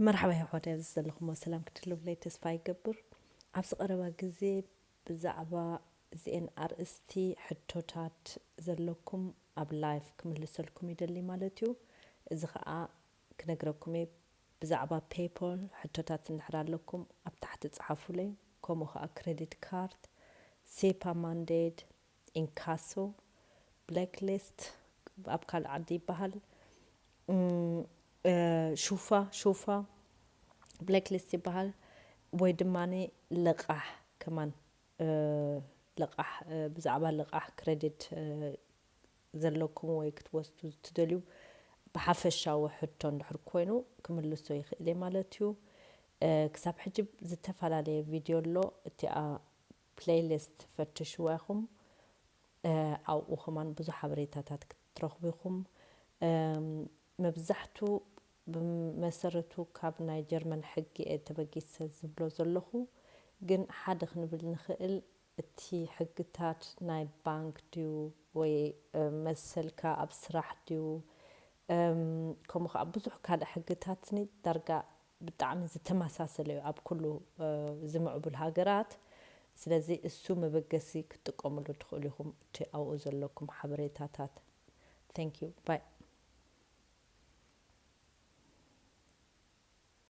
መርሓባ ኣሕዋተይ፣ ኣብዚ ዘለኹሞ ሰላም ክትህልውለይ ተስፋ ይገብር። ኣብዚ ቀረባ ግዜ ብዛዕባ እዚኤን ኣርእስቲ ሕቶታት ዘለኩም ኣብ live ክምልሰልኩም ይደሊ ማለት እዩ። እዚ ኸኣ ክነግረኩም እየ። ብዛዕባ PayPal ሕቶታት እንድሕር ኣለኩም ኣብ ታሕቲ ጸሓፉለይ። ከምኡ ኸኣ credit card፣ SEPA mandate፣ incasso፣ blacklist ኣብ ካልእ ዓዲ ይበሃል፣ እም፣ እ፣ ሹፋ ሹፋ blacklist ይበሃል። ወይ ድማ ልቓሕ ከማን፣ እ፣ ልቓሕ፣ እ፣ ብዛዕባ ልቓሕ credit፣ እ፣ ዘለኩም ወይ ክትወስዱ ትደልዩ ብሓፈሻዊ ሕቶ እንድሕር ኮይኑ ክምልሶ ይኽእል እየ ማለት እዩ። እ፣ ክሳብ ሕጂ ዝተፈላለየ ቪድዮ ኣሎ። እቲኣ playlist ፈትሽዋ ኢኹም። እ፣ ኣብኡ ከማን ብዙሕ ሓበሬታታት ክትረኽቡ ኢኹም። እም፣ መብዛሕቱ ብመሰረቱ ካብ ናይ ጀርመን ሕጊ እየ ተበጊሰ ዝብሎ ዘለኹ፣ ግን ሓደ ክንብል ንኽእል እቲ ሕግታት ናይ ባንክ ድዩ ወይ፣ እ፣ መሰልካ ኣብ ስራሕ ድዩ፣ እም፣ ከምኡ ከዓ ብዙሕ ካልእ ሕግታትኒ ዳርጋ ብጣዕሚ ዝተመሳሰለ እዩ ኣብ ኩሉ፣ እ፣ ዝምዕቡል ሃገራት። ስለዚ እሱ መበገሲ ክትጥቀምሉ ትኽእሉ ኢኹም፣ እቲ ኣብኡ ዘለኩም ሓበሬታታት። Thank you. Bye.